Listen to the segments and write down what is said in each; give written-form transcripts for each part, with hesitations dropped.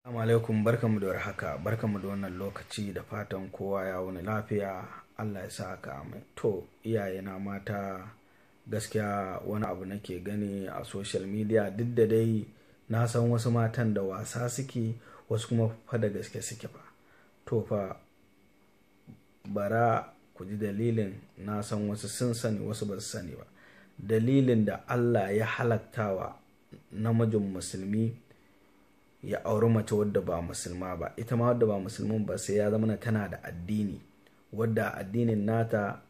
Assalamu alaikum, barkanmu da warhaka, barkanmu da wannan lokaci, da fatan kowa ya wuni lafiya. Allah ya sa haka, amin. To, iyayena mata, gaskiya wani abu nake gani a social media, duk da dai na san wasu matan da wasa suke, wasu kuma fa da gaske suke fa. To fa, bara ku ji dalilin. Na san wasu sun sani, wasu ba su sani ba. Dalilin da Allah ya halattawa namijin musulmi ya auri mace wadda ba musulma ba, ita ma wadda ba musulmin ba, sai ya zama tana da addini, wadda addinin nata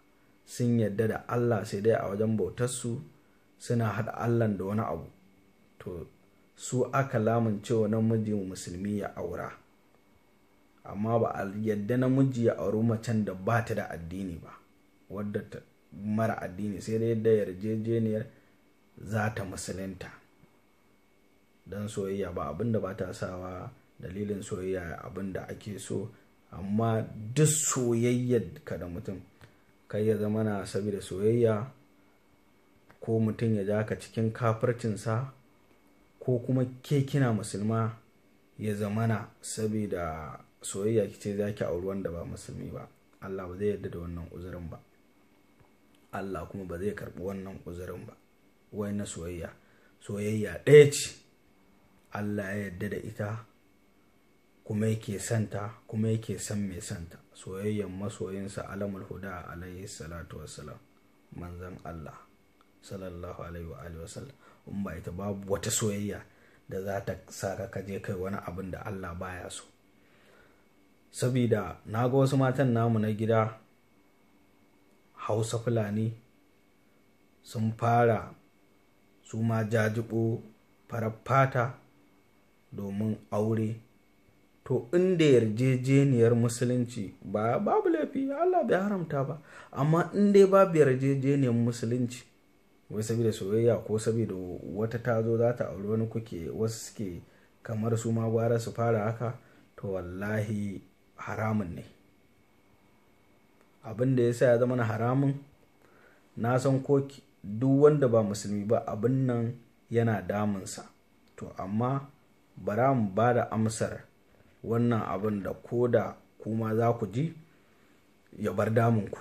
sun yadda da Allah, sai dai a wajen bautarsu suna haɗa Allah da wani abu. To, su aka lamuncewa namiji musulmi ya aura, amma ba a yadda namiji ya auri macen da ba ta da addini ba, wadda mara addini, sai dai yadda yarjejeniyar za ta musulunta. Don soyayya ba abin da ba ta sawa, dalilin soyayya abin da ake so. Amma duk soyayyar ka da mutum, kai ya zama na saboda soyayya ko mutum ya ja ka cikin kafircinsa, ko kuma ke kina musulma, ya zamana saboda soyayya kice za ki auri wanda ba musulmi ba. Allah ba zai yarda da wannan uzurin ba, Allah kuma ba zai karɓi wannan uzurin ba wai na soyayya. Soyayya ɗaya ce Allah ya yarda da ita, kuma yake santa, kuma yake son mai santa: soyayyan masoyinsa Alamul Huda alaihi salatu wassalam, manzon Allah sallallahu alaihi wa alihi wasallam. In ba ita, babu wata soyayya da za ta sa ka je kai wani abin da Allah baya so. Sabida na ga wasu matan namu na gida Hausa Fulani sun fara su ma jajibo farar fata domin aure. To, inda yarjejeniyar musulunci ba, babu laifi, Allah bai haramta ba. Amma in dai babu yarjejeniyar musulunci, wai saboda soyayya ko saboda wata ta zo za ta auri wani, kuke wasu suke kamar su ma gwara su fara haka, to wallahi haramun ne. Abin da ya sa ya zama na haramun, na san ko duk wanda ba musulmi ba abin nan yana damunsa. To, amma bara mu ba da amsar wannan abin da ko da kuma za ku ji ya bar damunku.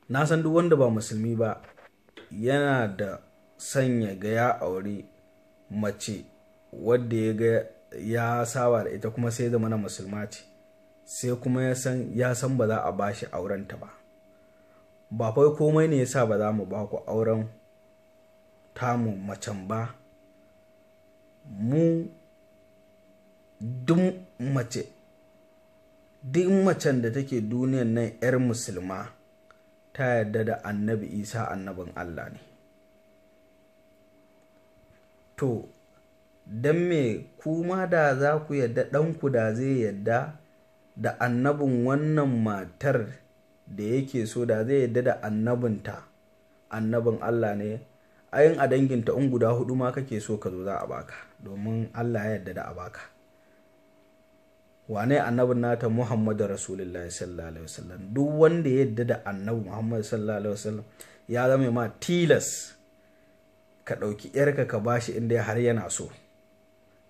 Na san duk wanda ba musulmi ba yana da son ya ga ya auri mace wadda ya ga ya saba da ita, kuma sai zama na musulma ce, sai kuma ya san ba za a ba shi aurenta ba. Ba fa komai ne yasa ba za mu ba ku auren tamu macen ba. Mu duk macen da take duniyan nan 'yar musulma ta yarda da Annabi Isa annabin Allah ne. To, don me kuma da za ku yarda, ɗanku da zai yarda da annabin wannan matar da yake so, da zai yarda da annabinta annabin Allah ne, ayin a danginta in guda hudu ma kake so ka zo, za a baka, domin Allah ya yarda da a baka. Wane annabin nata? Muhammadu Rasulullahi sallallahu alaihi wasallam. Duk wanda ya yarda da Annabi Muhammadu sallallahu alaihi wasallam, ya zama ma tilas ka ɗauki yarka ka bashi, inda har yana so,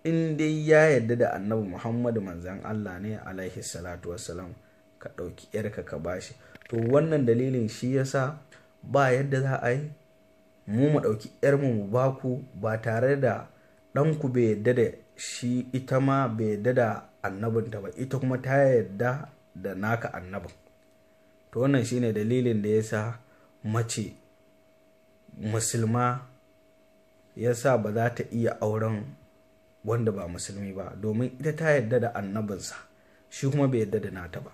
in dai ya yarda da Annabi Muhammadu manzan Allah ne alaihi salatu wassalam, ka ɗauki yarka ka bashi. To, wannan dalilin shi yasa ba yadda za a yi mu mu ɗauki yarmu mu baku ba tare da ɗanku bai yarda da shi, ita ma bai yarda da annabinta ba, ita kuma ta yarda da naka annabin. To, wannan shine dalilin da yasa mace musulma yasa ba za ta iya auren wanda ba musulmi ba, domin ita ta yarda da annabinsa, shi kuma bai yarda da nata ba.